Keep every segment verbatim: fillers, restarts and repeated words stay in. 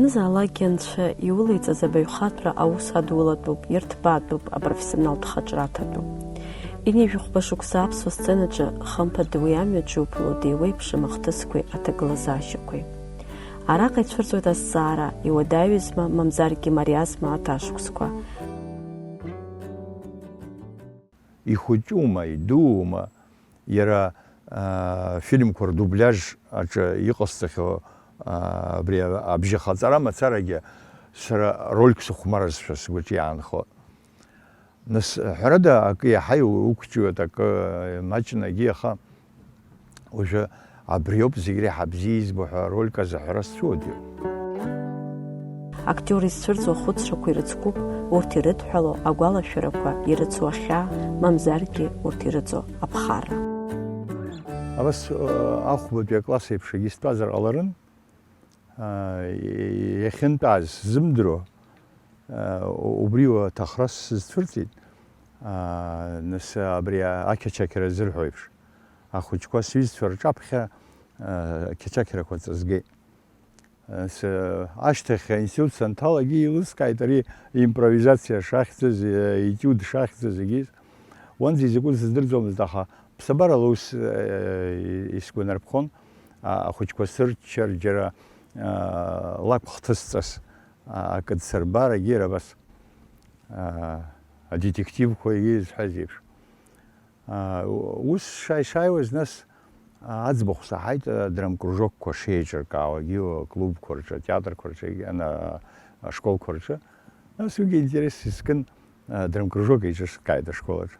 Изаалакгьы Анцәа иулеиҵаз абаҩхатәра аус адулатәуп, ирҭбаатәуп, апрофессионалтә хаҿраҭатәуп. Ҩынҩажәи хәба шықәса аԥсуа сценаҿы, хымԥада уи амҩаҿы иуԥыло деиуеиԥшым ахҭысқәеи аҭагылазаашьақәеи. Араҟа ицәырҵуеит азҵаара, иуадаҩызма, мамзаргьы имариазма аҭаашықәсқәа? Ихәыҷума, идуума, иара, аа, фильмқәа рдубляж аҿы иҟасҵахьоу, аа, абри абжьахаҵара мацарагьы сара рольк сыхәмаразшәа сгәаҿы иаанхоит. Нас, ҳәарада, акы иаҳа иу-, уқәҷуеит, акы маҷны, егьи, аха уажәы абриоуп зегь реиҳа бзиа избо ҳәа рольк азы аҳәара сцәыуадаҩуп. Актиор изцәырҵуа ахәыцрақәа ирыцкуп урҭ ирыдҳәалоу агәалашәарақәа, ирыцу ахьаа, мамзаргьы урҭ ирыҵоу аԥхарра. Абас, э, ахәбатәи акласс еиԥш егьи стәазар ҟаларын, а, иахьынтәааз сзымдыруа, а, убри уа ҭахрас сызцәырҵит, а, нас абри ақьачақьра зырҳәо еиԥш, ахәыҷқәа сҩызцәа рҿаԥхьа, а, ақьачақьрақәа ҵазгеит. С-, ашьҭахь аинститут санҭалагьы еилыскааит ари импровизациа шахьӡыз, етиуд шахьӡыз егьыс. Уанӡа изакәыз сыздырӡомызт, аха ԥсабарала ус, э, исгәанарԥхон, а-, ахәыҷқәа сырччар, џьара, а, лакә хҭысҵас, а, акы дсырбар, егьи иара абас, а, адетективқәа егьи зҳәаз еиԥш. Аа, ус шааи-шааиуаз, нас, а, аӡбахә саҳаит, а, драмкружокқәа шеиҿыркаауагьы, а, клубқәа рҿы, атеатрқәа рҿы, ана-, ашколқәа рҿы. Нас уигьы интерес искын, а, драмкружок еиҿыркааит ашколаҿ.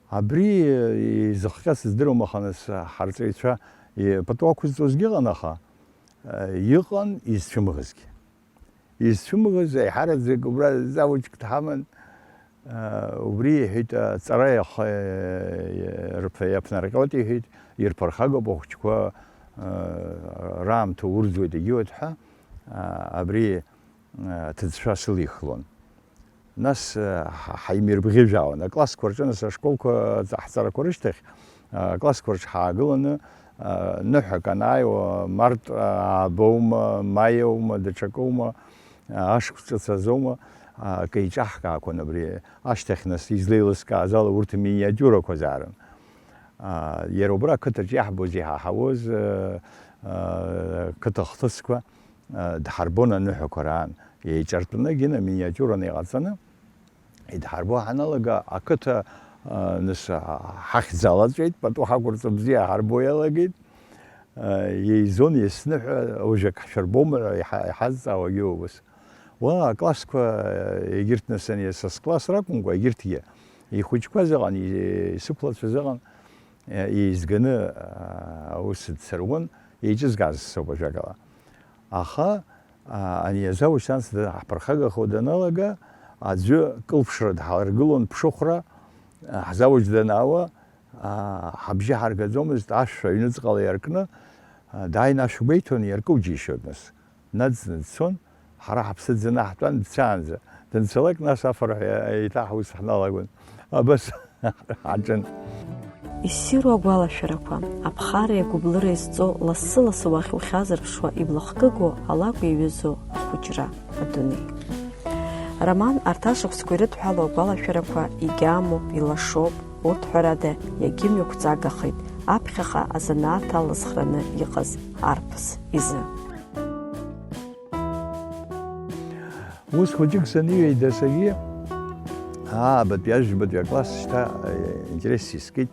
Абри, а, изыхҟьа сыздыруам, аха, нас, а, ҳарҵаҩцәа, и-, пату ақәызҵозгьы ыҟан, аха, а, иҟан изцәымӷызгьы. Изцәымӷыз, аиҳараӡак убра завучк дҳаман, аа, убри иҳәеит, аҵара иах-, рԥ-, иаԥнарҟьоит, иҳәеит, ирԥырхагоуп ахәыҷқәа, аа, раамҭа урӡуеит, егьиуеит ҳәа, аа, абри, аа, аҭыӡшәа сылихлон. Нас, аа, ҳа-, ҳаимирбӷьыжәаауан. Аклассқәа рҿы, нас, ашколқәа ҵаҳҵарақәа рышьҭахь, аклассқәа рҿы ҳаагыланы, ныҳәак анааиуа, март аабоума, маиоума, даҽакоума, ашықәс ҿыц азоума, акы еиҿаҳкаақәан абри. Ашьҭахь нас излеилыскааз ала урҭ миниатиурақәазаарын. Иара убра ақыҭаҿ иаҳбоз, иҳаҳауаз, қыҭа хҭысқәа дҳарбон аныҳәақәа раан. Еиҿартәны, Гена, миниатиураны иҟаҵаны, идҳарбо ҳаналага, ақыҭа, а, нас, а, ҳахьӡ алаҵәеит, пату ҳақәырҵо бзиа ҳарбо иалагеит. А, еизон есныҳәа, уажәак ҳшәырбома ҳәа иҳа-, иҳазҵаауагьы убас. Уа аклассқәа, егьырҭ нас ани са скласс ракәымкәа, егьырҭгьы ихәыҷқәаз ыҟан, и-, исықәлацәаз ыҟан, е-, еизганы, а, аус дсыруан, еиҿызкааз соуп ажәакала. Аха, а, ани азауч анс ҳԥырхагахо даналага, аӡәы кылԥшра дҳаларгылон ԥшыхәра, а, ҳзауч данаауа, а, ҳабжьы ҳаргаӡомызт, ашә аҩныҵҟала иаркны, а, дааины ашә гәеиҭон, иаркыу џьишьоит нас. Днаҵны дцон, ҳара ҳаԥсы ӡаны ҳтәан дцаанӡа. Данцалак, нас афырҳәа еиҭа ҳус ҳналагон. Абас ҳаҿын. Иссиру агәалашәарақәа, аԥхарреи агәыблыреи зҵо, лассы-лассы уахь ухьазырԥшуа, иблахкыгоу алакә иаҩызоу ахәыҷра, адунеи. Роман арҭ ашықәсқәа ирыдҳәалоу агәалашәарақәа егьаамоуп, илашоуп, урҭ, ҳәарада, иагьымҩақәҵагахеит аԥхьаҟа азанааҭ алызхраны иҟаз арԥыс изы. Ус хәыҷык саныҩеидасагьы, аабатәи, ажәбатәи акласс шьҭа, э, интерес искит,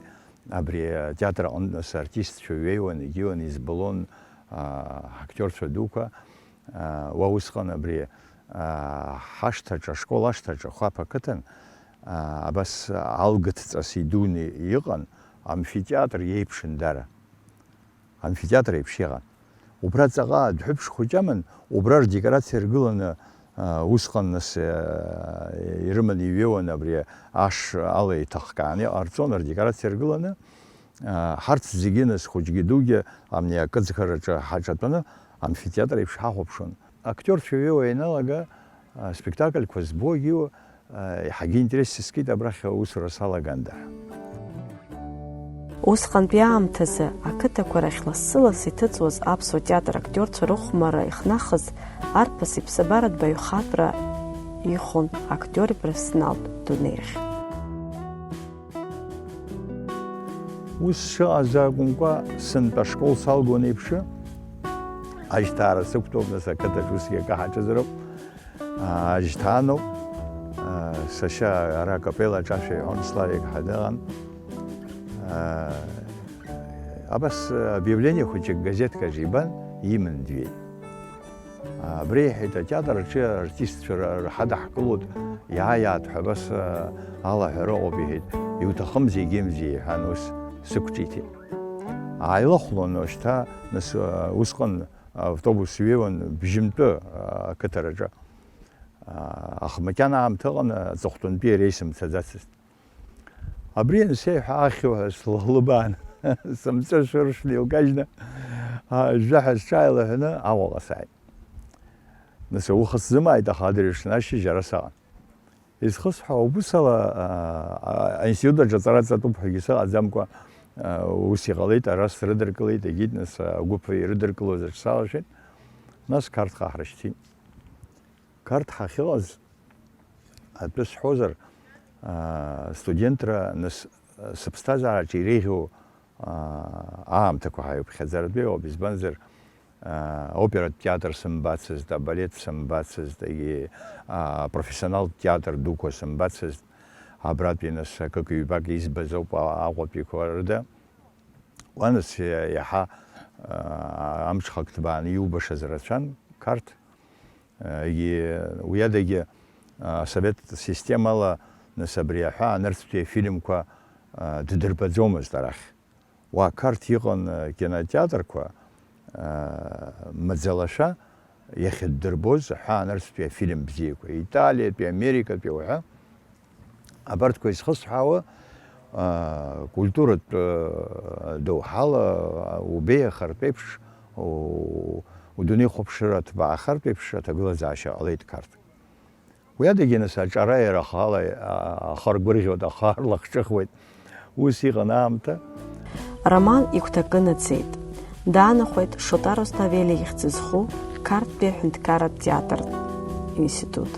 абри атеатр аҟынтә нас артистцәа ҩеиуан, егьиуан, избалон, а, актиорцәа дуқәа. А, уа усҟан абри, а, ҳашҭаҿы, ашкол ашҭаҿы, Хәаԥ ақыҭан, а, абас алгыҭҵас идуны иҟан, амфитеатр иеиԥшын дара. Амфитеатр еиԥш иҟан. Убра ҵаҟа дәҳәыԥш хәыҷ аман, убра рдекорациа ргыланы, а, усҟан нас, а, ирыманы иҩеиуан абри аш ала иҭахкааны иҟарҵон, рдекорациа ргыланы, а, ҳарҭ зегьы нас, хәыҷгьы дугьы, амни акыӡӷараҿы ҳаҿатәаны амфитеатр еиԥш ҳахәаԥшуан. Актиорцәа ҩеиуа ианалага, а, спектакльқәа збогьы, а, иаҳагьы интерес искит абрахь аусура салаганда. Усҟантәи аамҭазы ақыҭақәа рахь лассы-ласс иҭыҵуаз аԥсуа театр актиорцәа рыхәмарра ихнахыз арԥыс иԥсабаратә баҩхатәра ихон актиор ипрофессионалтә дунеи ахь. Ус шыҟаз акәымкәа, сынтәа ашкол салгон еиԥш, ажьҭаара сықәтәоуп, нас ақыҭаҿ усгьы акы ҳаҿызароуп. Ажьҭааноуп. Сашьа ара акапелла аҿашәа иҳәон, Славик ҳәа дыҟан. Абас объявление хәыҷык газеҭк аҿы ибан, иман дҩеит. Абри, иҳәеит, атеатр аҿы артистцәа ра-, раҳадаҳкылоит, иааиааит ҳәа абас, а, алаҳәара ыҟоуп, иҳәеит, иуҭахымзи, егьимзи, иҳәан, ус сықәҿиҭит. Ааилахәлон, шьҭа, нас, а, усҟан автобус ҩеиуан бжьынтәы, а, ақыҭараҿы. А, аха макьана аамҭа ыҟан, аҵыхәтәантәи иара исымцаӡацызт. Абри ансеиҳәа, ахьуҳәа слыхлыбаан, сымҵәышә ыршәны илкажьны, ажәжәаҳәа сҽааилаҳәаны Аҟәаҟа сааит. Нас ауха сзымааит, аха адырҩаҽны ашьыжь ара саҟан. Изхысҳәаауа, убыс ала, а, а, аинститут аҿы аҵара ҵатәуп ҳәагьы сыҟаӡамкәа, а, ус иҟалеит, ара срыдыркылеит, егьит, нас, а, агәыԥ ирыдыркылоз аҿы салашәеит. Нас Қарҭҟа ҳрышьҭит. Қарҭ ҳахьыҟаз, атәы сҳәозар, аа, студентра нас, сыԥсҭазаараҿы иреиӷьу, аа, аамҭақәа ҳаиуԥхьаӡаратәы иҟоуп, избанзар, аа, оператә театр сымбацызт, абалет сымбацызт, егьи, аа, профессионалтә театр дуқәа сымбацызт, абратәи нас акык-ҩбак избаз ауп, а-, Аҟәатәиқәа рыда. Уа нас иа-, иаҳа, аа, амҽхак ҭбааны иубашаз рацәан Қарҭ. Егьи уи адагьы, а, асовет системала нас абри аҳәаа нырцәтәи афильмқәа, а, ддырбаӡомызт арахь. Уа Қарҭ иҟан, а, кинотеатрқәа, а, маӡалашәа иахьыддырбоз аҳәаа нырцәтәи афильм бзиақәа, италиатәи, америкатәи уҳәа. Абарҭқәа изхысҳәаауа, аа, культуратә, аа, доуҳала, аа, убеиахартә еиԥш, у-, удунеихәаԥшыра аҭбаахартә еиԥш аҭагылазаашьа ҟалеит Қарҭ. Уи адагьы нас аҿара иара ахала, аа, ахы аргәырӷьоит, ахы арлахҿыхуеит. Ус иҟан аамҭа. Роман игәҭакы наӡеит. Даанахәеит Шота Русҭавели ихьӡ зху Қарҭтәи аҳәынҭқарратә театртә институт.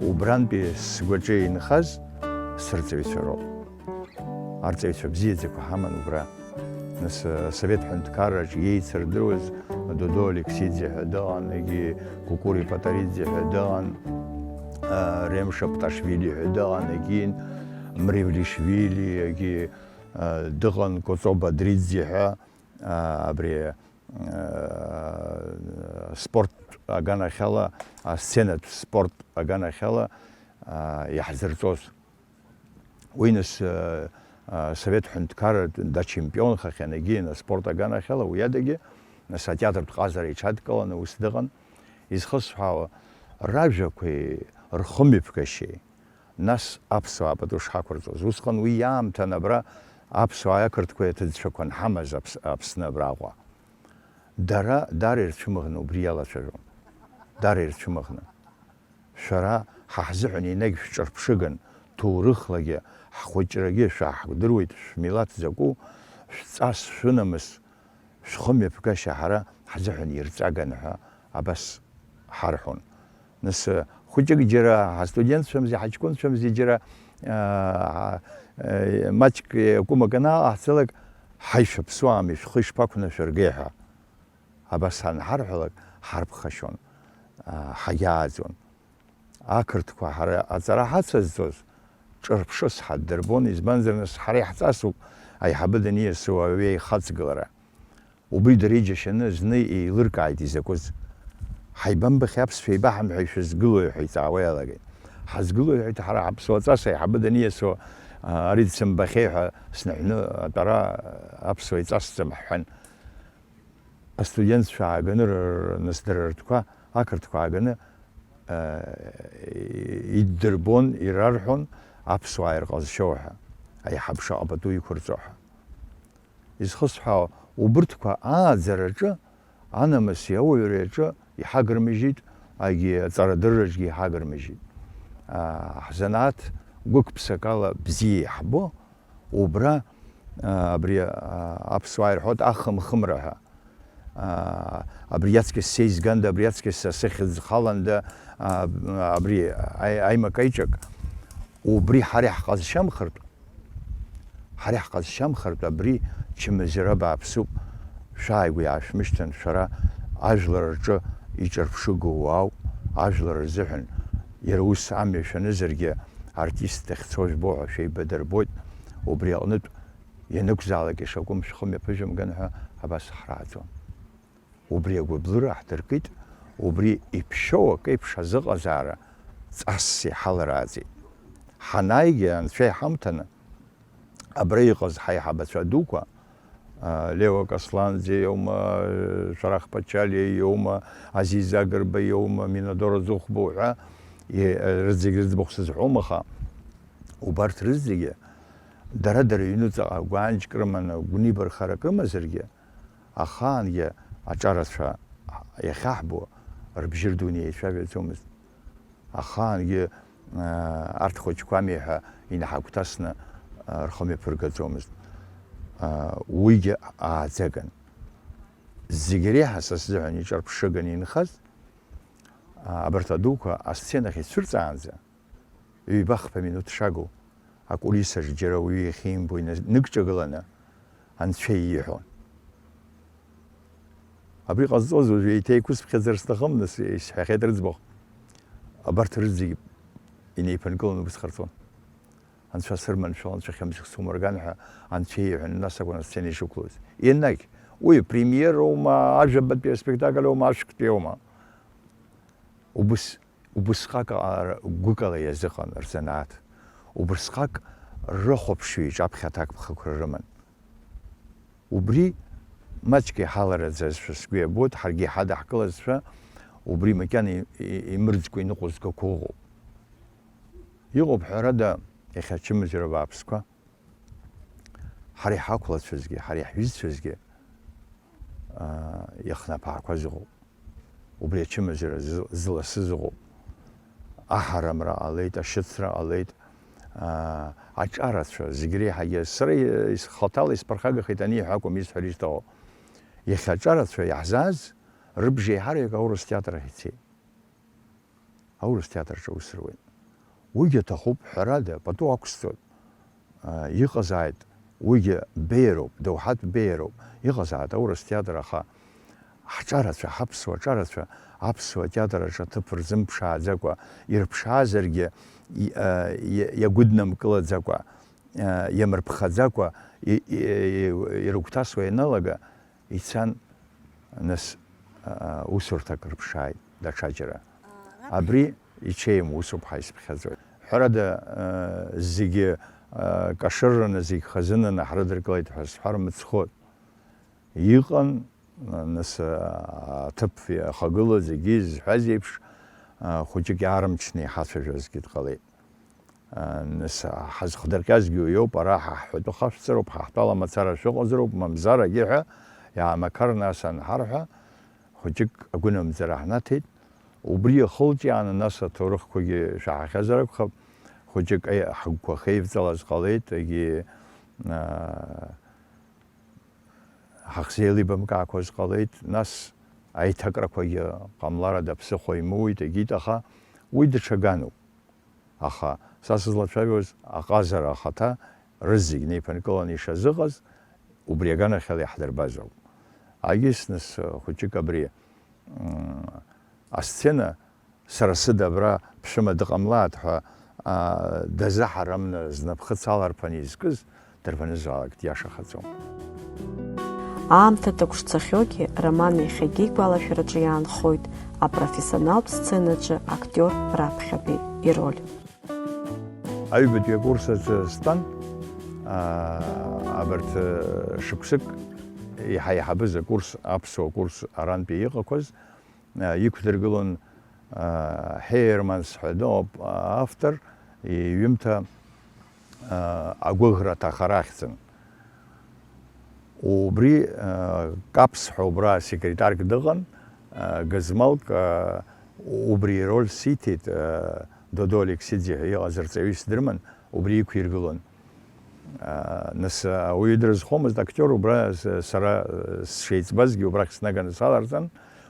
Убрантәи сгәаҿы инхаз сырҵаҩцәа роуп. Арҵаҩцәа бзиаӡақәа ҳаман убра. Нас, асовет ҳәынҭқарраҿ иеицырдыруаз Додо Алексиӡе ҳәа дыҟан, егьи Кукури Патариӡе ҳәа дыҟан, а, Ремша Пташвили ҳәа дыҟан, егьи Мривлишвили, егьи, а, дыҟан Коцо Бадриӡе ҳәа, а, абри, а, спорт аганахьала, асценатә спорт аганахьала, а, иаҳзырҵоз. Уи нас, а, а, Совет ҳәынҭқарратә дачемпионхахьан, егьи аспорт аганахьала, уи адагьы, нас атеатртә ҟазара иҽадкыланы ус дыҟан. Изхысҳәаауа, ражәақәеи рхымҩаԥгашьеи, нас аԥсуаа пату шҳақәырҵоз. Усҟан уи иаамҭан абра аԥсуааи ақырҭқәеи аҭыӡшәақәа анҳамаз Аԥс-, Аԥсны абраҟа. Дара, дара ирцәымыӷны убри иалацәажәон. Дара ирцәымыӷны. Шәара ҳа ҳзыҳәан енагь шәҿырԥшыган, ҭоурыхлагьы, ҳхәыҷрагьы шәааҳдыруеит, шәмилаҭ закәу, шәҵас, шәынамыс, шәхымҩаԥгашьа ҳара ҳзыҳәан ирҵаган ҳәа абас ҳарҳәон. Нас, хәыҷык џьара ҳастудентцәамзи, ҳаҷкәынцәамзи џьара, аа, маҷк акәымак анааҟаҳҵалак, ҳаи, шәаԥсуаами, шәхы ишԥақәнашәыргеи ҳәа. Абас анҳарҳәалак, ҳарԥхашьон, аа, ҳагьааӡон. Ақырҭқәа ҳара аҵара ҳацызҵоз, ҿырԥшыс ҳаддырбон, избанзар, нас ҳара иаҳҵасуп аиҳабы даниасуа ауаҩы ихаҵгылара. Убри дара иџьашьаны зны еилыркааит изакәыз. Ҳаибамбахьеи, аԥсшәа еибаҳамҳәеи, шәызгылои ҳәа иҵаауа иалагеит. Ҳазгылои ҳәа, ҳара ҳаԥсуа ҵас аиҳабы даниасуа, а, ари дсымбахьеи ҳәа сныҳәны атәара аԥсуа иҵасӡам ҳҳәан. Астудентцәа ааганы р-, р-, нас дара ртәқәа, ақырҭқәа ааганы, э, иддырбон, ирарҳәон аԥсуаа ирҟазшьоу ҳәа, аиҳаб шаҟа пату иқәырҵо ҳәа. Изхысҳәаауа, убырҭқәа ааӡараҿы, анамыси ауаҩреи аҿы иҳагырмыжьит, агьи аҵарадырраҿгьы иҳагырмыжьит. Аа, ҳзанааҭ гәык-ԥсакала бзиа иаҳбо, убра Абри аԥсуаа ирҳәоит ахымхымра ҳәа. Абри аҵкьыс сеизганда, абри аҵкьыс сыхьӡ халанда, абри аимакаиҿак, убри ҳара иаҳҟазшьамхартә, ҳара иаҳҟазшьамхартә абри чымазара бааԥсуп. Шәааигәа иаашәмышьҭын, шәара ажәлар рҿы иҿырԥшыгоу уаауп, ажәлар рзыҳәан иара ус амҩа шәанызаргьы, артист дахьцо жәбо ҳәа шәеибадырбоит, убри аҟнытә ианакәзаалак ишакәым шәхы мҩаԥыжәымган ҳәа абас ҳрааӡон. Убри агәыблыра ҳдыркит, убри иԥшьоу акеиԥш азыҟазаара ҵасс иҳаларааӡеит. Ҳанааигьы Анцәа иҳамҭаны, абра иҟаз ҳаиҳабацәа дуқәа, Леуа Касланӡе иоума, Шәарах Пачалиа иоума, Азиз Агрба иоума, Минадора Зыхәба уҳәа, рызегь рыӡбахә сызҳәом, аха убарҭ рызегьы дара-дара ҩнуҵаҟа гәаанџьк рыманы гәнибархарак рымазаргьы, ахаангьы аҿарацәа иахьаҳбо рыбжьы рдунеи еицәажәаӡомызт. Ахаангьы, аа, арҭ хәыҷқәами ҳәа инаҳагәҭасны, аа, рхы мҩаԥыргаӡомызт. Аа, уигьы ааӡаган. Зегь реиҳа са сзыҳәан иҿырԥшыганы инхаз, аа, абарҭ адуқәа асценахь ицәырҵаанӡа, ҩба-хԥа минуҭ шагу, акулисаҿ џьара уаҩы иахьимбо инаныкҿагыланы Анцәа ииҳәон. Абри ҟазҵоз уажә еиҭа еиқәысԥхьаӡар сҭахым, нас, исҳәахьеит рыӡбахә. Абарҭ рызегь инеиԥынкыланы убыс ҟарҵон. Анцәа сырманшәал, Анцәа хьымӡӷ сумырган ҳәа Анцәа ииҳәаны, нас акәын асцена ишықәлоз. Енагь, уи премиероума, ажәабатәи аспектакль аума, ашәктәи аума. Убыс, убысҟак аҟара гәыкала иазыҟан рзанааҭ. Убысҟак рыхәаԥшҩы иҿаԥхьа аҭакԥхықәра рыман. Убри маҷк иҳалараӡазшәа сгәы иабоит, ҳаргьы иҳадаҳкылазшәа, убри макьана и-, и-, имырӡкәа иныҟәызгақәа ыҟоуп. Иҟоуп, ҳәарада, иахьа ачымазара бааԥсқәа, ҳара иҳақәлацәазгьы, ҳара иаҳҩызцәазгьы, аа, иахнаԥаақәаз ыҟоуп. Убри ачымазара зы-, зыласыз ыҟоуп. Аҳарамра ҟалеит, ашьыцра ҟалеит, аа, аҿарацәа, зегь реиҳагьы сара и-, исхаҭала исԥырхагахеит аниҳәа акәым исҳәар исҭаху. Иахьа аҿарацәа иаҳзааз рыбжеиҳараҩык аурыс театр ахь ицеит. Аурыс театр аҿы аус руеит. Уигьы аҭахуп, ҳәарада, пату ақәсҵоит. Аа, иҟазааит, уигьы беиароуп, доуҳатә беиароуп. Иҟазааит аурыс театр, аха ҳҿарацәа, ҳаԥсуа ҿарацәа аԥсуа театр аҿы аҭыԥ рзымԥшааӡакәа, ирԥшаазаргьы, и-, а, и-, иагәыднамкылаӡакәа, а, иамырԥхаӡакәа, и-, и-, и-, ирыгәҭасуа ианалага, ицан, нас, а, усурҭак рыԥшааит даҽаџьара. Абри иҽеим усуп ҳәа исыԥхьаӡоит. Ҳәарада, а, зегьы, а, кашырраны, зегь хазынаны ҳрыдыркылеит ҳәа сҳәар мыцхәы. Иҟан, нас, а, аҭыԥ иахагыла зегьы изҳәаз еиԥш, а, хәыҷык иаарымчны иҳацәажәазгьы дҟалеит. А, нас, а, ҳазхдырҟьазгьы уиоуп, ара ҳа ҳҳәатәы хашәҵароуп, ҳа ҳтәала мацара шәыҟазароуп, мамзарагьы ҳәа, иаамақарны ас анҳарҳәа, хәыҷык агәынамӡара ҳнаҭеит. Убри иахылҿиааны, нас, аҭоурыхқәагьы шәаҳахьазар акәхап, хәыҷык аи-, ҳагәқәа ахеивҵалаз ҟалеит, егьи, а, ҳахзеилибамкаақәаз ҟалеит, нас аиҭакрақәагьы ҟамларада ԥсыхәа имоуит, егьит, аха уи даҽа гануп. Аха са сызлацәажәоз аҟазара ахаҭа рызегь неиԥынкыланы ишазыҟаз, убри аганахьала иаҳдырбаз ауп. Агьыс нас хәыҷык абри, м, асцена сара сыда абра ԥшәыма дыҟамлааит ҳәа, а, дазыҳарамны знапхыц аларԥаны изкыз дарбанызаалак диашахаӡом. Аамҭа такәшцахьоугьы, Роман иахьагьы игәалашәараҿы иаанхоит апрофессионалтә сценаҿы актиор раԥхьатәи ироль. Аҩбатәи акурс аҿы стәан, аа, абарҭ, э, шықәсык иҳаиҳабыз акурс, аԥсуа курс арантәи иҟақәаз, аа, иқәдыргылон, аа, Ҳеерманс ҳәа дыҟоуп, автор, иҩымҭа, аа, Агәыӷра аҭахара ахьӡын. Убри, э, Каԥс ҳәа убра секретарк дыҟан, э, гызмалк, э, убри ироль сиҭеит, э, Додо Алексиӡе ҳәа иҟаз рҵаҩыс дрыман, убри иқәиргылон. Нас ауаҩы дрызхомызт актиор, убра сара сшеиҵбазгьы убрахь снаганы саларҵан,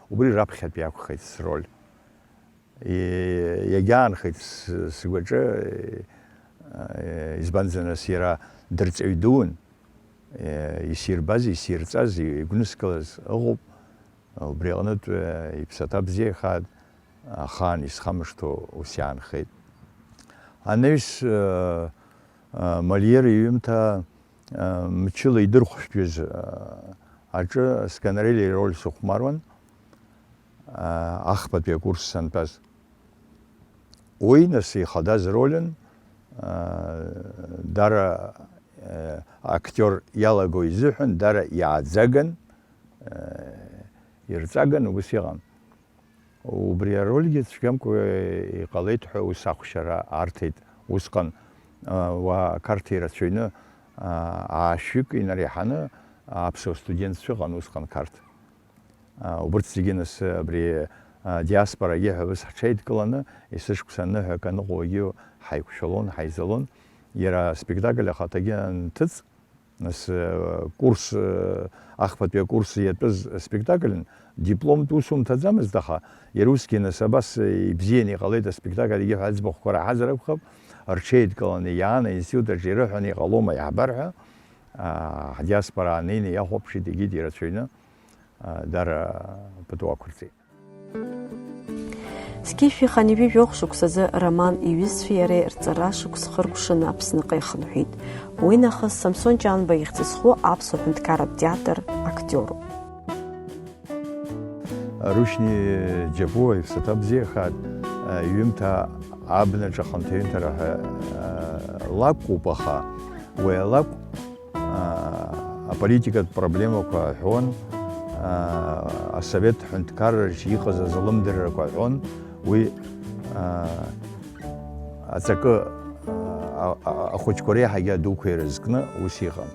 убри раԥхьатәи акәхеит сроль. Иагьаанхеит сгәаҿы, избанзар, нас иара дырҵаҩ дуун, исирбаз, исирҵаз, игәныскылаз ыҟоуп. Убри аҟнытә иԥсаҭа бзиахааит, ахаан исхамышҭуа ус иаанхеит. Анаҩс Мольер иҩымҭа мчыла идырхәшәтәыз аҿы Сканарелли ироль сыхәмаруан, ахԥатәи акурс сантәаз. Уи, нас, ихадаз рольын, дара актиор иалаго изыҳәан, дара иааӡаган, ирҵаган, убыс иҟан. Убри арольгьы цәгьамкәа иҟалеит ҳәа ус ахәшьара арҭеит. Усҟан уа Қарҭ ирацәаҩны, аашәҩык инареиҳаны аԥсуа студентцәа ыҟан усҟан Қарҭ. Убырҭ зегьы нас абри адиаспорагьы ҳәа ус ҳҽеидкыланы, есышықәса аныҳәак аныҟоугьы ҳаиқәшәалон, ҳаизалон. Иара аспектакль ахаҭагьы анҭыҵ, нас, курс, ахԥатәи акурс иатәыз аспектакльын, дипломтә ус умҭаӡамызт, аха иара усгьы нас абас ибзианы иҟалеит аспектакль, егьи ҳәа аӡбахәқәа раҳазар акәхап, рҽеидкыланы иаан аинститут аҿы ирыҳәан иҟалома иаҳбар ҳәа, ҳдиаспора аанеины иахәаԥшит, егьит ирацәаҩны, дара пату ақәырҵеит. Зқьи жәшәи хынҩажәи жәохә шықәсазы Роман иҩызцәеи иареи рҵара шықәс хыркәшаны Аԥсныҟа ихынҳәит. Уи нахыс Самсон Ҷанба ихьӡ зху аԥсуа ҳәынҭқарратә театр актиоруп. Рушьни Џьапуа иԥсаҭа бзиахааит, иҩымҭа абнаҿ ахантәаҩымҭара ҳәа лакәуп, аха уи алакә аполитикатә проблемақәа аҳәон, асовет ҳәынҭқарраҿы иҟаз азалымдаррақәа аҳәон, уи аҵакы ахәыҷқәа реиҳагьы адуқәа ирызкны ус иҟан.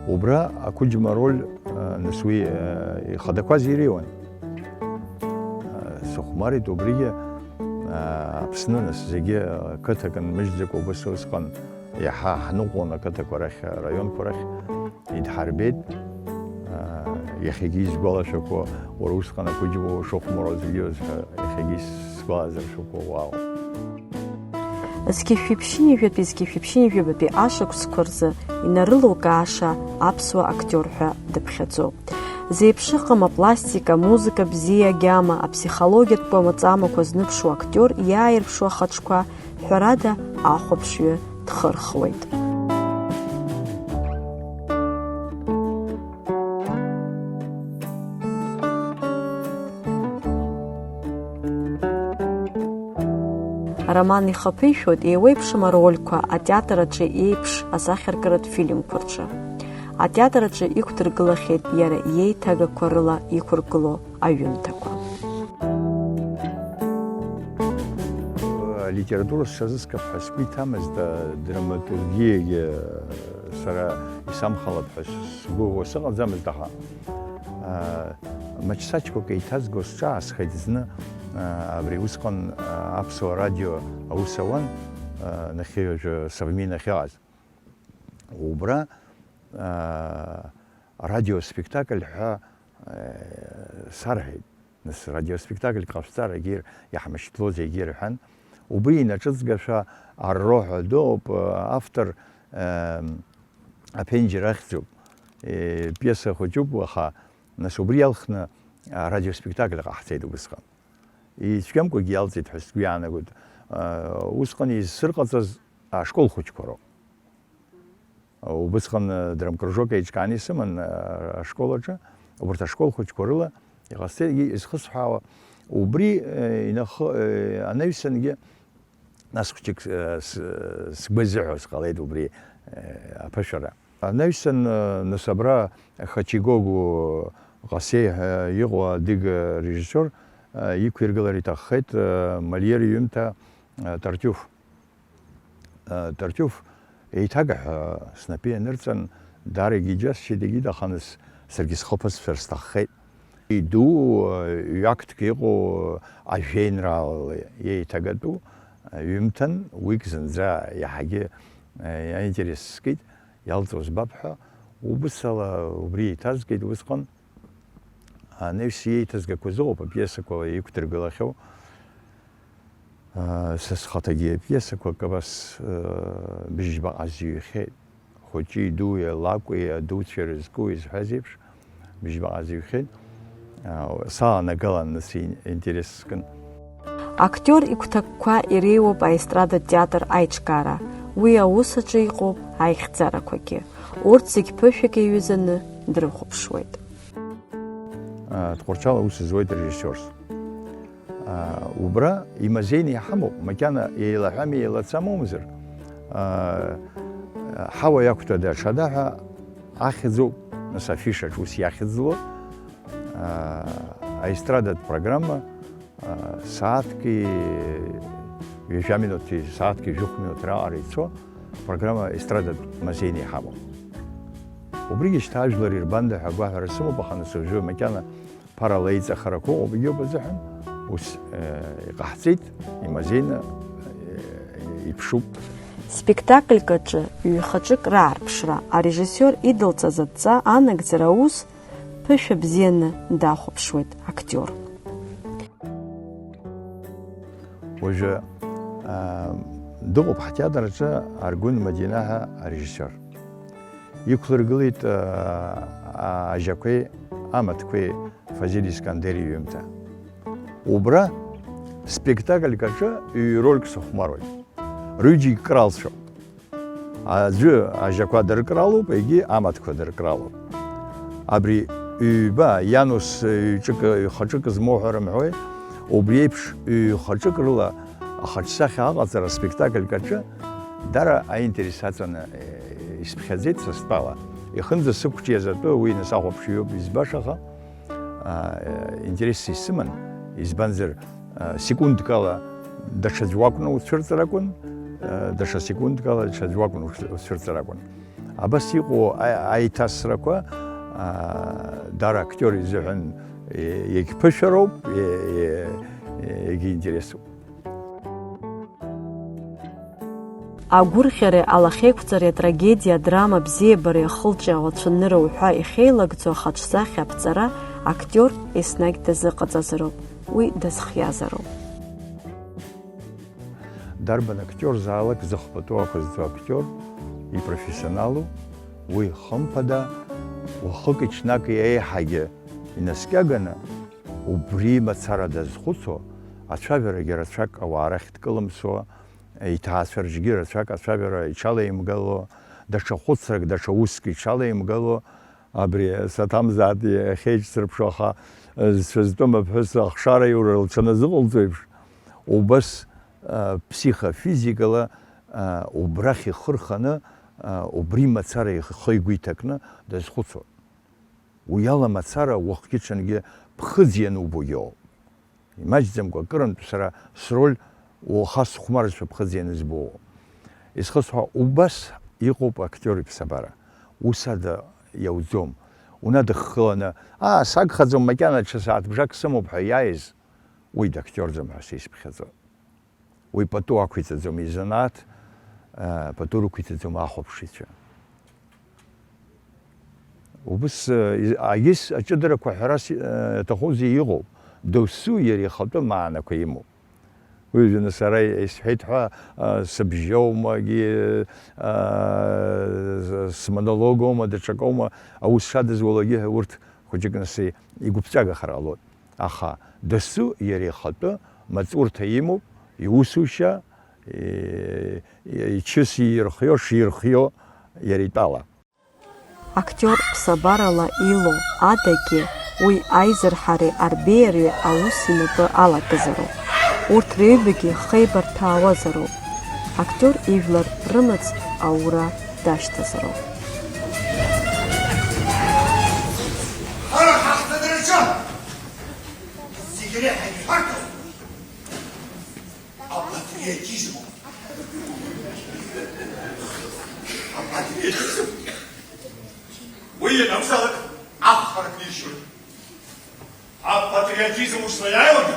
Убра ақәыџьма роль, нас, уи ихадақәаз иреиуан. Сыхәмарит убригьы, Аԥсны, нас, зегьы қыҭак нмыжьӡакәа убыс усҟан иаҳа ҳныҟәон ақыҭақәа рахь, араионқәа рахь идҳарбеит. Иахьагьы исгәалашәақәо, уара усҟан ақәыџьма ушыхәмаруаз ибеиоз ҳәа иахьагьы сгәалазыршәақәо уаауп. Зқьышәи ԥшьынҩажәатәи зқьышәи ԥшьынҩажәабатәи ашықәсқәа рзы инарылукааша аԥсуа актиор ҳәа дыԥхьаӡоуп. Зеиԥшыҟам апластика, амузыка бзиа, агьама, аԥсихологиатә кәамаҵамақәа зныԥшуа актиор иааирԥшуа ахаҿқәа, ҳәарада, ахәаԥшҩы дхырхуеит. Роман ихаԥишәоит еиуеиԥшым арольқәа атеатр аҿы еиԥш асахьаркыратә фильмқәа рҿы. Атеатр аҿы иқәдыргылахьеит иара иеиҭагақәа рыла иқәыргылоу аҩымҭақәа. Алитература сҽазыскып ҳәа сгәы иҭамызт, адраматургиагьы сара исамхалап ҳәа сгәы иҭоу сыҟаӡамызт, аха, аа, маҷсаҷқәак еиҭазго сҿаасхеит зны, аа, абри усҟан, аа, аԥсуа радио аус ауан, аа, нахьхьи уажәы Совмин ахьыҟаз. Убра, аа, радиоспектакль ҳәа, аа, сарҳәеит. Нас радиоспектакльк ҟашәҵар, егьир-, иаҳмышьҭлоз егьи рҳәан. Убри инаҿыҵгашәа арроҳәа дууп, автор, аа, аԥенџьыр ахьӡуп, е, пиеса хәыҷуп, аха, нас, убри иалхны, а, радиоспектакль ҟаҳҵеит убысҟан. Ицәгьамкәагьы иалҵит ҳәа сгәы иаанагоит. А, усҟан изсырҟаҵаз ашкол хәыҷқәа роуп. Убысҟан, а, драмкружок еиҿкааны исыман, а, ашкол аҿы, убарҭ ашкол хәыҷқәа рыла иҟасҵеит, егьи изхысҳәаауа, убри, а, инахы-, а, анаҩсангьы, Нас хәыҷык, э, с-, сгәы азыҳәо сҟалеит убри, э, аԥышәара. Анаҩсан, э, нас абра Хачигогу Ҟасеи ҳәа иҟоу адыга режиссиор, э, иқәиргылар иҭаххеит, э, Мольер иҩымҭа, э, Тартиуф. Э, Тартиуф еиҭага ҳәа снапы ианырҵан, даарагьы иџьасшьеит, егьи даханыс саргьы схы ԥысшәар сҭаххеит. Иду, ҩактәк иҟоу ажәеинраала еиҭагатәу ҩымҭан, уигь зынӡа иаҳагьы, Аинтерес скит, иалҵуа збап ҳәа, убысала убри еиҭазгеит усҟан. Анаҩс иеиҭазгақәаз ыҟоуп апиесақәа иқәдыргылахьоу. Са схаҭагьы апиесақәак абас быжьбаҟа зҩхьеит. Хәыҷи-дуи, алакәи, адуцәеи рызкуи зҳәаз еиԥш, быжьбаҟа зҩхьеит. Саанагала нас интерес скын. Актиор игәҭакқәа иреиуоуп аестрадатә театр аиҿкаара, уи аус аҿы иҟоуп аихьӡарақәагьы. Урҭ зегь ԥышәак иаҩызаны дрыхәаԥшуеит. Тҟәарчал аус зуеит режиссиорс. Убра имазеины иҳамоуп, макьана еилаҳәами, еилацамоумзар, ҳауа иақәтәада аҽада ҳәа ахьӡуп, нас афишаҿ ус иахьӡло, аестрадатә программа, сааҭки ҩажәа минуҭи, сааҭки жәохә минуҭ раҟара ицо, программа естрадатә мазеины иҳамоуп. Убригьы шьҭа ажәлар ирбанда ҳәа агәаҳәара сымоуп, аха нас уажәы макьана ԥарала иҵахарақәа ыҟоуп, егьиуп азыҳәан ус, э, иҟаҳҵеит, имазеины, э, иԥшуп. Спектакльк аҿы ҩ-хаҿык раарԥшра, арежиссиор идылҵаз адҵа анагӡара аус ԥышәа бзианы дахәаԥшуеит актиор. Уажәы, аа, дыҟоуп ҳтеатр аҿы Аргәын Мадина ҳәа арежиссиор. Иқәлыргылеит, аа, Ажьақәеи амаҭқәеи Фазиль Искандер иҩымҭа. Убра спектакльк аҿы ҩ-рольк сыхәмаруеит. Рҩыџьегь кралцәоуп. Аӡәы ажьақәа дыркралоуп, егьи амаҭқәа дыркралоуп. Абри ҩба, ианус ҩ-ҿык, ҩ-хаҿык змоу ҳәа рымҳәои, убри еиԥш ҩ-хаҿык рыла ахаҿсахьа аҟаҵара аспектакльк аҿы дара аинтерес аҵаны, э, исԥхьаӡеит са стәала. Ихынӡа сықәҿиаз атәы уи насахәаԥшҩуп избаша, аха аа, интерес исыман, избанзар, аа, секундк ала даҽаӡә уакәны уцәырҵыр акәын, аа, даҽа секундк ала даҽаӡә уакәны уцәырҵыр акәын. Абас иҟоу аи-, аиҭасрақәа, аа, дара актиор изыҳәан, е-, иагьԥышәароуп, е-, е-, е-, иагьинтересуп. Агәырӷьареи алахьеиқәҵареи атрагедиа, адрама, абзиабареи ахылҿиаауа цәанырра уҳәа ихеилагӡоу ахаҿсахьа аԥҵара актиор еснагь дазыҟаҵазароуп, уи дазхиазароуп. Дарбан актиорзаалак зыхԥатәу ақәызҵо актиор ипрофессионалу, уи хымԥада, уахыки-ҽнаки еиҳагьы инаскьаганы, убри мацара дазхәыцуа, ацәажәарагьы рацәак ауаа рахь дкылымсуа, иҭаацәа рҿгьы рацәак ацәажәара иҽалаимгало, даҽа хәыцрак, даҽа уск иҽалаимгало, абри саҭамзаат иахьеиҿсырԥшу, аха, э, зцәа зтәым аԥҳәыс ахшара иура лҽаназыҟалҵо еиԥш, убас, э, ԥсихофизикала, э, убрахь ихы рханы, э, убри мацара ихы-игәы иҭакны дазхәыцуа. Уи ала мацара уахгьы-ҽынгьы ԥхыӡ ианубогьы ыҟоуп. Имаҷӡамкәа акырынтә сара сроль уаха сыхәмарзшәа ԥхыӡ ианызбо ыҟоуп. Исхысҳәаауа, убас иҟоуп актиор иԥсабара. Ус ада иауӡом. Унадыххыланы, аа, сагхаӡом, макьана ҽа сааҭбжак сымоуп ҳәа иааиз, уи дактиорӡам ҳәа сизԥхьаӡоит. Уи пату ақәиҵаӡом изанааҭ, а, пату рықәиҵаӡом ахәаԥшыҩцәа. Убыс, а, из-, агьыс аҷыдарақәа ҳәарас, а, иаҭахузеи иҟоуп, досу иара ихатәы маанақәа имоуп. Уи жәаны сара исҳәеит ҳәа, а, сыбжьоумагьы, а, с-, смонологоума, даҽакоума, аус шадызуалагьы ҳәа урҭ хәыҷык нас игәыԥҵәагахар ҟалоит. Аха дасу иара ихатәы маҵурҭа имоуп, иусушьа, и-, и-, ичыс иирхио, ширхио иара итәала. Актиор ԥсабарала илоу адагьы уи аизырҳареи арбеиареи аус инапы алакызароуп. Урҭ рыҩбагьы хеибарҭәаауазароуп. Актиор ижәлар рымаҵ аура дашьҭазароуп. Ҳара ҳахьӡ-адырҩаҽа зегь реиҳа ишәарҭоу апатриотизм. Апатриотизм. Уи ианакәзаалак ахәарак ишьоит. Апатриотизм ушла иааиуагьы,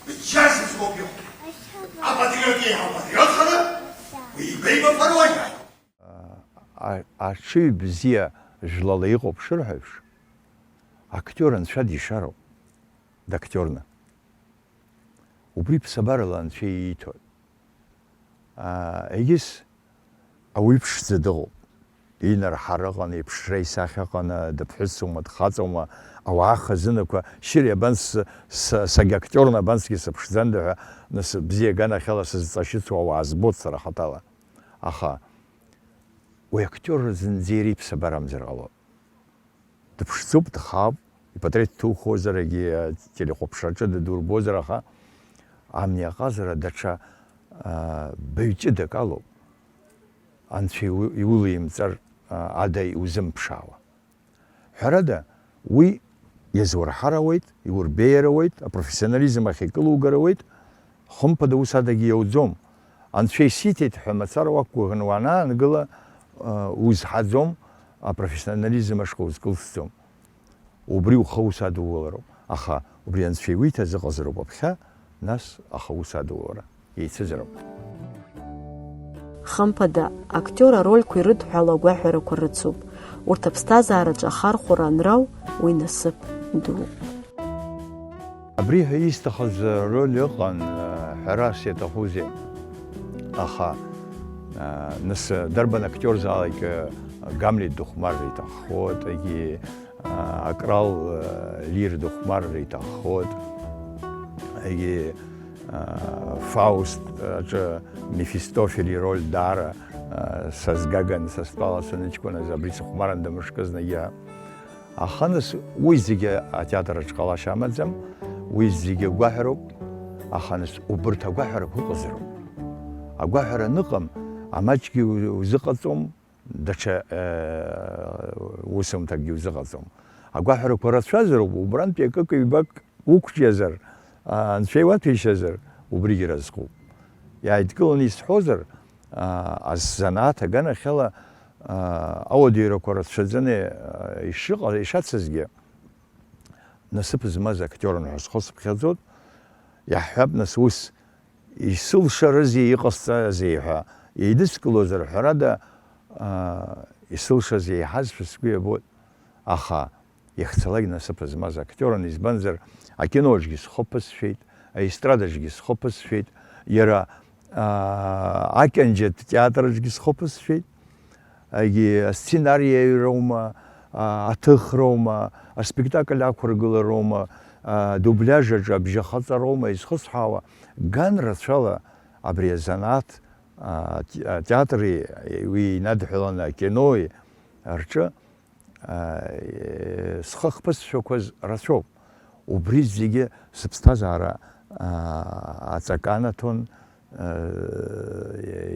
бџьаршьоит згәоуп иҟоу. Апатриот еиҳа апатриотханы, уи игәеибафаруа иааиуеит. а-, аҽыҩ бзиа жәлала иҟоуп шырҳәо еиԥш, актиор анцәа дишароуп, дактиорны. Убри ԥсабарала анцәа ииҭоит. Аа, егьыс ауаҩы ԥшӡа дыҟоуп. Инарҳара ыҟан, иԥшра исахьа ыҟан, дыԥҳәысума, дхаҵоума, ауаа хазынақәа, шьыри абанс, с-, сагьактиорны абансгьы сыԥшӡанда ҳәа, нас бзиа аганахьала сызҵашьыцуа ауаа збоит сара хаҭала. Аха уи актиор зынӡа иара иԥсабарамзар ҟалоит. Дыԥшӡоуп, дхаауп, ипатреҭ дҭухуазар, егьи ателехәаԥшраҿы дадурбозар, аха амни аҟазара даҽа, аа, баҩ ҷыдак алоуп, анцәа иу-, иулеимҵар, аа, ада иузымԥшаауа. Ҳәарада, уи иазурҳар ауеит, иурбеиар ауеит, апрофессионализм ахь икылугар ауеит, хымԥада ус адагьы иауӡом. Анцәа исиҭеит ҳәа мацара уақәгәыӷны уанаангыла, узҳаӡом, апрофессионализм ашҟа узкылсӡом. Убри ухы аус адулароуп. Аха убри Анцәа иуиҭаз ыҟазароуп аԥхьа, нас аха ус адулара еицызароуп. Хымԥада, актиор арольқәа ирыдҳәалоу агәаҳәарақәа рыцуп. Урҭ аԥсҭазаараҿы ахархәара анрау, уи насыԥ дууп. Абри ҳәа исҭахыз роль ыҟан, ҳәарас иаҭахузеи. Аха, нас, дарбан актиорзаалак Гамлет дыхәмарра иҭаххоит, егьи Акрал Лир дыхәмарра иҭаххоит, егьи Фауст аҿы Мефистофель ироль даара сазгаган, са стәала саныҷкәыназ абри сыхәмаран дамышкызны иа. Аха нас уи зегьы атеатр аҿы ҟалашьа амаӡам, уи зегьы агәаҳәароуп, аха нас убырҭ агәаҳәарақәа ыҟазароуп. Агәаҳәара аныҟам, амаҷгьы узыҟаҵом, даҽа, э, усумҭакгьы узыҟаҵом. Агәаҳәарақәа рацәазароуп, убрантәи акык-ҩбак уқәҿиазар, а, анцәа иуаҭәеишьазар, убригь разҟуп. Иааидкыланы исҳәозар, а, азанааҭ аганахьала, а, ауадаҩрақәа рацәаӡаны, а, ишыҟа-, ишацызгьы, насыԥ змаз актиорын ҳәа схы сыԥхьаӡоит. Иаҳҳәап, нас, ус исылшарызеи, иҟасҵазеи ҳәа еидыскылозар, ҳәарада, аа, исылшаз еиҳазшәа сгәы иабоит. Аха, иахьцалак насыԥ змаз актиорын, избанзар, акиноаҿгьы схы ԥысшәеит, аестрадаҿгьы схы ԥысшәеит, иара, аа, акьанџьатә театраҿгьы схы ԥысшәеит. Егьи асценариаҩроума, а, аҭыхроума, аспектакль ақәыргылароума, а, дубляжаҿы абжьахаҵароума изхысҳәаауа, ган рацәала абри азанааҭ, а, те-, атеатри уи инадҳәаланы акинои рҿы, а, схы ахԥысшәақәаз рацәоуп. Убри зегьы сыԥсҭазаара, аа, аҵакы анаҭон, аа,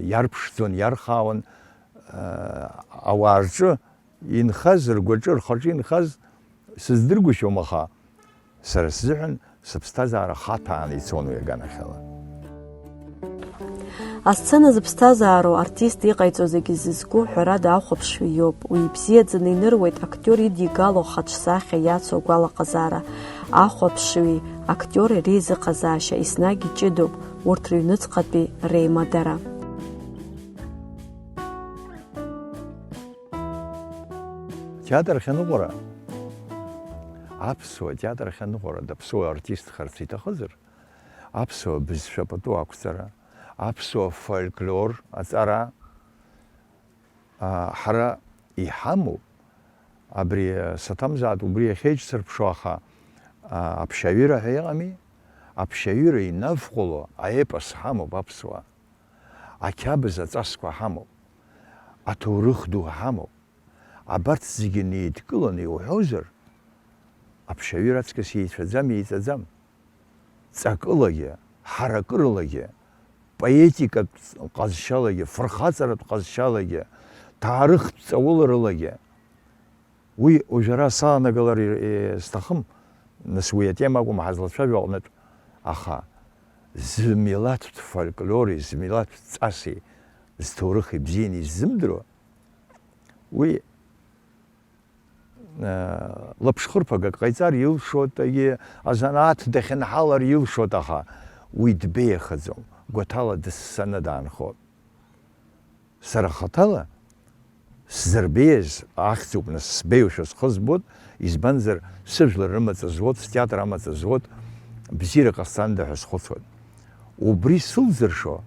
иарԥшӡон, иархаауан, аа, ауаа рҿы инхаз, ргәаҿы, рхаҿы инхаз сыздыргәышьом, аха сара сзыҳәан сыԥсҭазаара хаҭәааны ицон уи аганахьала. Асцена зыԥсҭазаароу артист иҟаиҵо зегьы зызку, ҳәарада, ахәаԥшҩы иоуп. Уи ибзиаӡаны иныруеит актиор идигало хаҿсахьа иацу агәалаҟазаара. Ахәаԥшҩи актиори реизыҟазаашьа еснагь иҷыдоуп, урҭ рыҩныҵҟатәи реимадара. Театр ахьаныҟәара, аԥсуа театр ахьаныҟәара, даԥсуа артистхарц иҭахызар, аԥсуа бызшәа пату ақәҵара, аԥсуа фольклор аҵара, а, ҳара иҳамоуп. Абри, а, саҭамзаат убри иахьеиҿсырԥшуа, аха, а, аԥшьаҩыра ҳәа иҟами? Аԥшьаҩыра инавҟәало аепос ҳамоуп аԥсуаа. Ақьабз аҵасқәа ҳамоуп. Аҭоурых ду ҳамоуп. Абарҭ зегьы неидкыланы иуҳәозар, аԥшьаҩыра аҵкыс еицәаӡам, еиҵаӡам. Ҵакылагьы, ҳаракырылагьы, поетикатә ҟазшьалагьы, фырхаҵаратә ҟазшьалагьы, ҭаарыхтә ҵауларылагьы. Уи уажәы ара саанагалар, е, сҭахым, нас уи атема акәым ҳазлацәажәо аҟнытә, аха змилаҭтә фольклори, змилаҭтә ҵаси, зҭоурыхи бзианы иззымдыруа, уи, э, лаԥшхырԥагак ҟаиҵар илшоит, егьи азанааҭ дахьынҳалар илшоит, аха уи дбеиахаӡом, гәаҭала дыссаны даанхоит. Сара хаҭала Сзырбеиаз ахьӡуп, нас, сбеиушәа схы збоит, избанзар, сыжәлар рымаҵ зуеит, стеатр амаҵ зуеит, бзиара ҟасҵанда ҳәа схәыцуеит. Убри сылзыршо,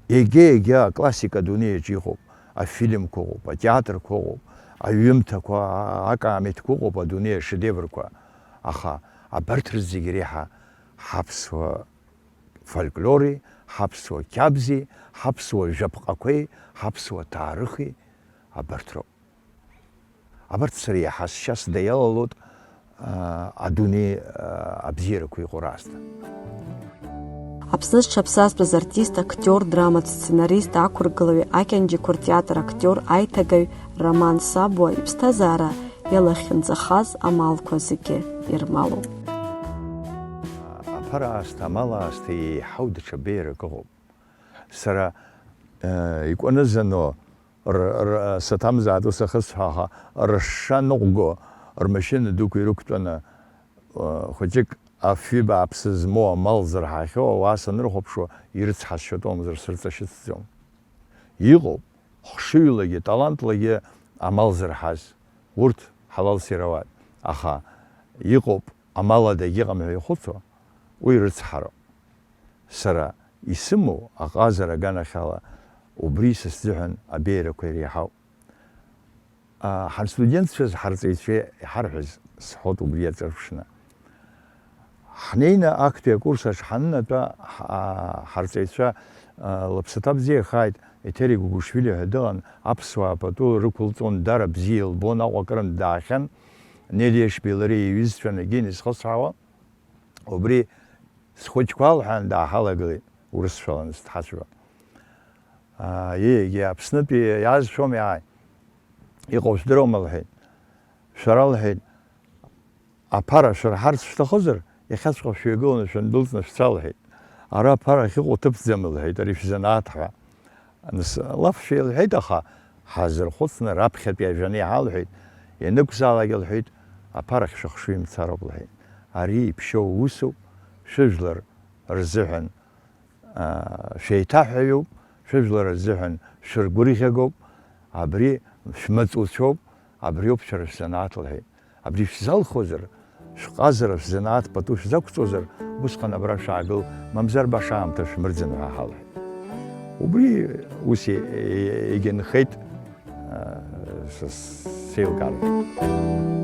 егьа-егьа аклассика адунеиаҿ иҟоуп, афильмқәа ыҟоуп, атеатрқәа ыҟоуп, аҩымҭақәа, а-, акаамеҭқәа ыҟоуп, адунеи ашедеврқәа. Аха абарҭ рзегь реиҳа ҳаԥсуа фольклори, ҳаԥсуа қьабзи, ҳаԥсуа жәаԥҟақәеи, ҳаԥсуа ҭаарыхи абарҭ роуп. Абарҭ сара иаҳа сшьа сда иалалоит, аа, адунеи, аа, абзиарақәа иҟоу раасҭа. Аԥсны зҽаԥсазтәыз артист, актиор, драматә сценарист, ақәыргылаҩ, акьанџьақәа ртеатр актиор, аиҭагаҩ Роман Сабуа иԥсҭазаара иалахьынҵахаз амалқәа зегьы ирмалоуп. Аԥара аасҭа, амал аасҭа еиҳау даҽа беиарак ыҟоуп. Сара, э, икәанызано р-, р-, саҭамзаат ус ахысҳәа, аха рышша ныҟәго рмашьына дуқәа ирықәтәаны, э, хәыҷык афҩы бааԥсы змоу амал зырҳахьоу ауаа санрыхәаԥшуа, ирыцҳасшьоит, умзар сырҵашьыцӡом. Иҟоуп, хшыҩлагьы, талантлагьы амал зырҳаз, урҭ ҳалал сирауат, аха иҟоуп, амал адагьыҟам ҳәа ихәыцуа, уи рыцҳароуп. Сара исымоу аҟазара аганахьала убри са сзыҳәан абеиарақәа иреиҳауп. А, ҳанстудентцәаз ҳарҵаҩцәа иҳарҳәаз сҳәоит убри аҿырԥшны. Ҳнеины актәи акурс аҿы ҳанынатәа, ҳа-, ҳарҵаҩцәа, а, лыԥсаҭа бзиахааит, Еҭери Гугушвили ҳәа дыҟан, аԥсуаа пату рықәылҵон, дара бзиа илбон, Аҟәа акырынтә даахьан, Нелиа Ешбеи лареи иҩызцәа Нагини зхысҳәаауа. Убри схәыҷқәа алҳәан дааҳалагылеит, урысшәала анысҭҳацәба. Аа, егьи Аԥснытәи иаазшәоми, ааи, иҟоу жәдыруама, лҳәеит. Шәара, лҳәеит, аԥара шәырҳарц шәҭахызар, иахьаҵәҟьа шәҩагыланы шәындәылҵны шәца, лҳәеит. Ара аԥара ахьыҟоу ҭыԥӡам, лҳәеит, ари шәзанааҭ ҳәа. Нас лафшәа илҳәеит, аха ҳазырхәыцны раԥхьатәи ажәаны иаҳалҳәеит, ианықәзаалак, лҳәеит, аԥарахь шәыхшыҩ мцароуп, лҳәеит. Ари иԥшьоу усуп, шәыжәлар рзыҳәан, аа, шәеиҭаҳәаҩуп, шәыжәлар рзыҳәан шәыргәырӷьагоуп, абри шәмаҵуцәоуп, абриоуп шәара шәзанааҭ, лҳәеит. Абри шәзалхуазар, шәҟазара, шәзанааҭ пату шәзақәҵозар, усҟан абра шәаагыл, мамзар баша аамҭа шәмырӡын ҳәа ҳалҳәеит. Убри ус е-, е-, егьынхеит, а, с-, с-, сеилкаара.